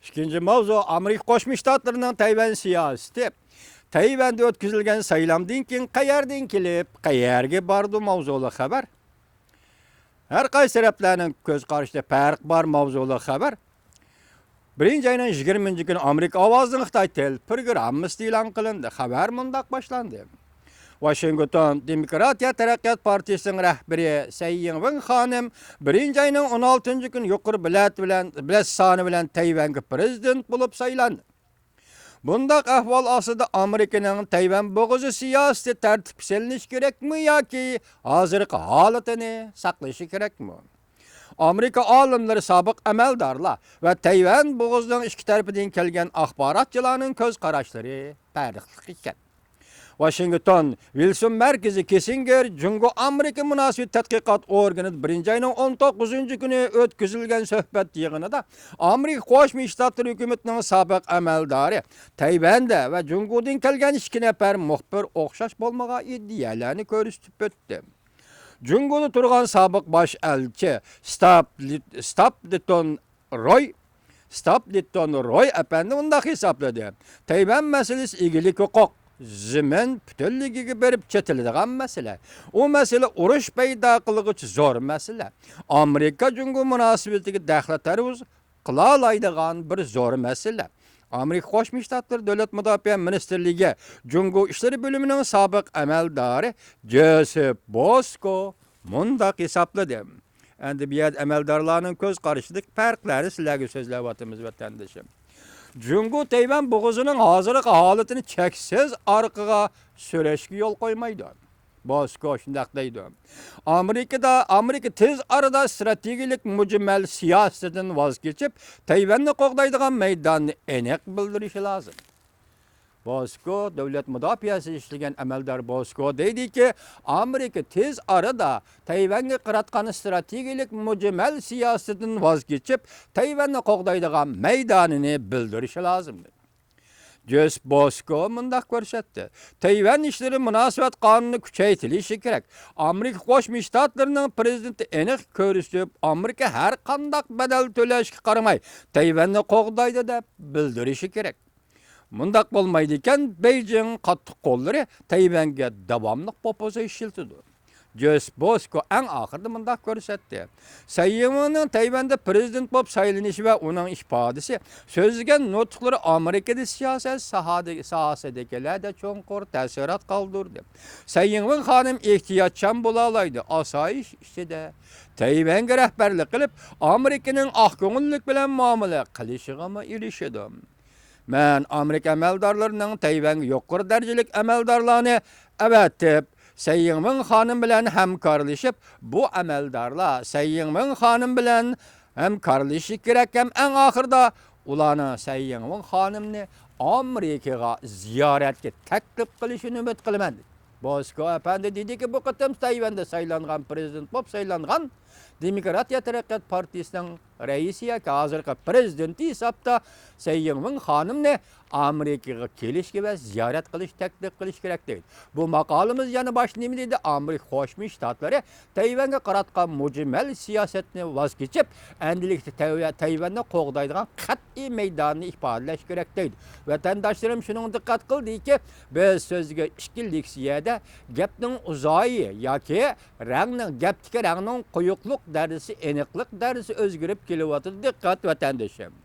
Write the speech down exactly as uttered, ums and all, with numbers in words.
ئىككىنچى ماۋزۇ، ئامېرىكا قوشما شتاتلىرىنىڭ تەيۋەن سىياسىتى. تەيۋەندە ئۆتكۈزۈلگەن سايلامدىن كېيىن قەيەردىن كېلىپ، قەيەرگە بارىدۇ ماۋزۇلۇق خەۋەر. ھەر قايسى تەرەپلەرنىڭ كۆز قارىشىدا پەرق بار ماۋزۇلۇق خەۋەر. بىرىنچى ئاينىڭ يىگىرمىنچى كۈنى ئامېرىكا ئاۋازىنىڭ خىتاي تېلېپروگراممىسىدا ئېلان قىلىندى. خەۋەر مۇنداق باشلاندى. ۋاشىنگتون، دېموكراتىيە تەرەققىيات پارتىيىسىنىڭ رەھبىرى سەي يىڭۋېن خانىم بىرىنچى ئاينىڭ ئون ئالتىنچى كۈنى يۇقىرى بېلەت بىلەن، بېلەت سانى بىلەن تەيۋەنگە پىرېزىدېنت بولۇپ سايلاندى. بۇنداق ئەھۋال ئاستىدا ئامېرىكىنىڭ تەيۋەن بوغۇزى سىياسىتى تەرتىپكە سېلىنىشى كېرەكمۇ ياكى ھازىرقى ھالىتىنى ساقلىشى كېرەكمۇ؟ ئامېرىكا ئالىملىرى، سابىق ئەمەلدارلار ۋە تەيۋەن بوغۇزىنىڭ ئىككى تەرىپىدىن كەلگەن ئاخباراتچىلارنىڭ كۆز قاراشلىرى پەرقلىق ئىكەن. ۋاشىنگتون، ۋىلسون مەركىزى، كىسسىنگېر، جۇڭگو ئامېرىكا مۇناسىۋىتى تەتقىقات ئورگىنىدا بىرىنچى ئاينىڭ ئون توققۇزىنچى كۈنى ئۆتكۈزۈلگەن سۆھبەت يىغىنىدا ئامېرىكا قوشما شتاتلىرى ھۆكۈمىتىنىڭ سابىق ئەمەلدارى، تەيۋەندە ۋە جۇڭگودىن كەلگەن ئىككى نەپەر مۇخبىر ئوخشاش بولمىغان ئىدىيەلەرنى كۆرسىتىپ ئۆتتى. جۇڭگودا تۇرغان سابىق باش ئەلچى ستاپ لىت-، ستاپ لىتون روي، ستاپ لىتون روي ئەپەندى مۇنداق ھېسابلىدى: تەيۋەن مەسىلىسى ئىگىلىك ھوقۇق، زېمىن پۈتۈنلۈكىگە بېرىپ چېتىلىدىغان مەسىلە. ئۇ مەسىلە ئۇرۇش پەيدا قىلغۇچ زور مەسىلە. ئامېرىكا جۇڭگو مۇناسىۋىتىگە دەخلى تەرۇز قىلالايدىغان بىر زور مەسىلە. ئامېرىكا قوشما شتاتلىرى دۆلەت مۇداپىئە مىنىستىرلىكى جۇڭگو ئىشلىرى بۆلۈمىنىڭ سابىق ئەمەلدارى جوزېف بوسكو مۇنداق ھېسابلىدى. ئەمدى بۇ يەردە ئەمەلدارلارنىڭ كۆز قارىشىدىكى پەرقلەرنى سىلەرگە سۆزلەۋاتىمىز، ۋەتەندىشىم. جۇڭگو تەيۋەن بوغۇزىنىڭ ھازىرقى ھالىتىنى چەكسىز ئارقىغا سۈرۈشكە يول قويمايدۇ. بوسكو شۇنداق دەيدۇ. ئامېرىكىدا، ئامېرىكا تېز ئارىدا ئىستراتېگىيەلىك مۇجمەل سىياسىتىدىن ۋاز كېچىپ، تەيۋەننى قوغدايدىغان مەيداننى ئېنىق بىلدۈرۈشى لازىم. بوسكو، دۆلەت مۇداپىئەسى ئىشلىگەن ئەمەلدار بوسكو دەيدىكى، ئامېرىكا تېز ئارىدا تەيۋەنگە قاراتقان ئىستراتېگىيەلىك مۇجمەل سىياسىتىدىن ۋاز كېچىپ، تەيۋەننى قوغدايدىغان مەيدانىنى بىلدۈرۈشى لازىم. جوزېف بوسكو مۇنداق كۆرسەتتى: تەيۋەن ئىشلىرى مۇناسىۋەت قانۇنى كۈچەيتىلىشى كېرەك. ئامېرىكا قوشما شتاتلىرىنىڭ پىرېزىدېنتى ئېنىق كۆرسىتىپ، ئامېرىكا ھەر قانداق بەدەل تۆلەشكە قارىماي، تەيۋەننى قوغدايدۇ دەپ بىلدۈرۈشى كېرەك. مۇنداق بولمايدىكەن، بېيجىڭ قاتتىق قوللىرى تەيۋەنگە داۋاملىق پوپوزا ئىشلىتىدۇ. جوزېف بوسكو ئەڭ ئاخىرىدا مۇنداق كۆرسەتتى: سەي يىڭۋېننىڭ تەيۋەندە پىرېزىدېنت بولۇپ سايلىنىشى ۋە ئۇنىڭ ئىپادىسى، سۆزلىگەن نۇتۇقلىرى ئامېرىكىدا سىياسەت ساھادە-، ساھەسىدىكىلەردە چوڭقۇر تەسىرات قالدۇردى. سەي يىڭۋېن خانىم ئېھتىياتچان بولالايدۇ، ئاسايىش ئىچىدە تەيۋەنگە رەھبەرلىك قىلىپ، ئامېرىكىنىڭ ئاق كۆڭۈللۈك بىلەن مۇئامىلە قىلىشىغىمۇ ئېرىشىدۇ. مەن ئامېرىكا ئەمەلدارلىرىنىڭ تەيۋەنگە يۇقىرى دەرىجىلىك ئەمەلدارلارنى ئەۋەتىپ، سەي يىڭۋېن خانىم بىلەن ھەمكارلىشىپ، بۇ ئەمەلدارلار سەي يىڭۋېن خانىم بىلەن ھەمكارلىشىشى كېرەك ھەم ئەڭ ئاخىرىدا ئۇلارنىڭ سەي يىڭۋېن خانىمنى ئامېرىكىغا زىيارەتكە تەكلىپ قىلىشىنى ئۈمىد قىلىمەن. بوسكو ئەپەندى دېدىكى، بۇ قېتىم تەيۋەندە سايلانغان پىرېزىدېنت بولۇپ سايلانغان دېموكراتىيە تەرەققىيات پارتىيىسىنىڭ رەئىسى ياكى ھازىرقى پىرېزىدېنتى ھېسابتا سەي يىڭۋېن خانىمنى ئامېرىكىغا كېلىشكە ۋە زىيارەت قىلىش تەكلىپ قىلىش كېرەك دەيدۇ. بۇ ماقالىمىز يەنە باشتا نېمە دېدى؟ ئامېرىكا قوشما شتاتلىرى تەيۋەنگە قاراتقان مۇجمەل سىياسەتنى ۋاز كېچىپ، ئەمدىلىكتە تەيۋە-، تەيۋەننى قوغدايدىغان قەتئىي مەيداننى ئىپادىلەش كېرەك دەيدۇ. ۋەتەنداشلىرىم شۇنىڭغا دىققەت قىلدىكى، بىز سۆزگە ئىككى لېكسىيەدە گەپنىڭ ئۇزايى ياكى رەڭنىڭ، گەپتىكى رەڭنىڭ قويۇقلۇق دەرىجىسى، ئېنىقلىق دەرىجىسى ئۆزگىرىپ كېلىۋاتىدۇ. دىققەت، ۋەتەندىشىم.